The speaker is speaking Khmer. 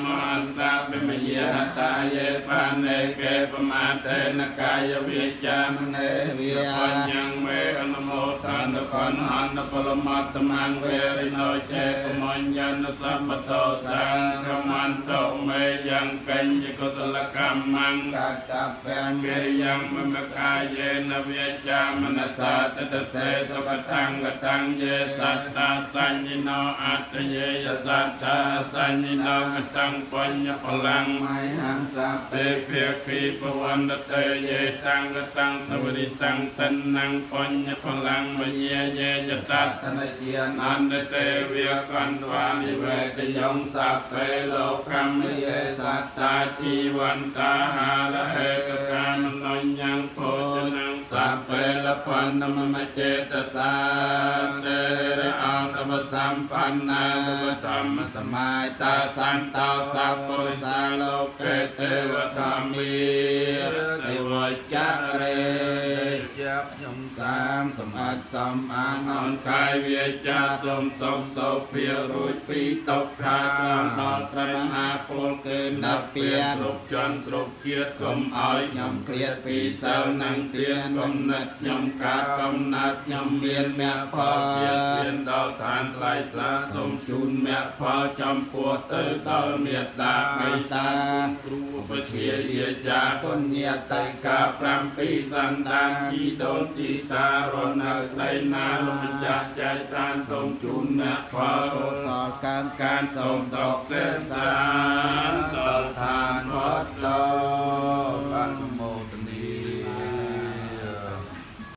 មហន្តវិមយាហតាយេបានេកេបមាតេនកាយវាចាមនេ វា បញ្ញមេអនុមោទនកនហនពលមត្តមង្វេរិណោចេកមញ្ញនសម្បតោសង្ឃមន្តោមេយ៉ាងកញ្ញកុសលកម្មង កតពំ កិរិយ៉ាងមមកាយេនវាចាមនសាតតសេតកតាំងកតាំងយេសត្តាសញ្ញណោអត្តយេយសត្តាសញ្ញណោកតាំងបញ្ញបលាំង មៃហੰសព ទេភាគីពវន្តតេយេតាំងកតាំងសវរិតាំងតនੰបញ្ញបលាំងមយាយេយតត តនជា អន្តទេវកន្វានិវេតយងសពេលោកកម្ម យេសត្ តាជីវន្តាហារហេតកាមនញ្ញងភោជនងសពេលបណ្ណមមចេតសាទេរអន្តវសម្បណ្ណាវធម្ម សមាយតាសន្តោសពុរិសាលោកេ ទេវធម្មី ទេវចរេជាខ្ញុំសាមសម្អត់សំអាង អនកាយវាចាសូមសុខសោភារួចពីតុក្ខាដល់ត្រមហាពល គេនិព្វាន គ្រប់ជនគ្រប់ជាតិកុំឲ្យ ខ្ញុំឃ្លាត ពីសិលនិងទានកំណត់ខ្ញុំកាត់កំណត់ខ្ញុំមានមគ្គផលជាទានដល់ឋានថ្លៃថ្លាសូមជូនមគ្គផលចំពោះទៅដល់មេត្តាបិ តា គ្រូបជាយាចា គុណញាតិ កា7សន្តានជីដូនជីតារស់នៅក្តីណាលោកម្ចាស់ចែកឋានសូមជូនមគ្គផល កុសលកើន ការសូមសុខសេសានដល់ឋានវត្ត ត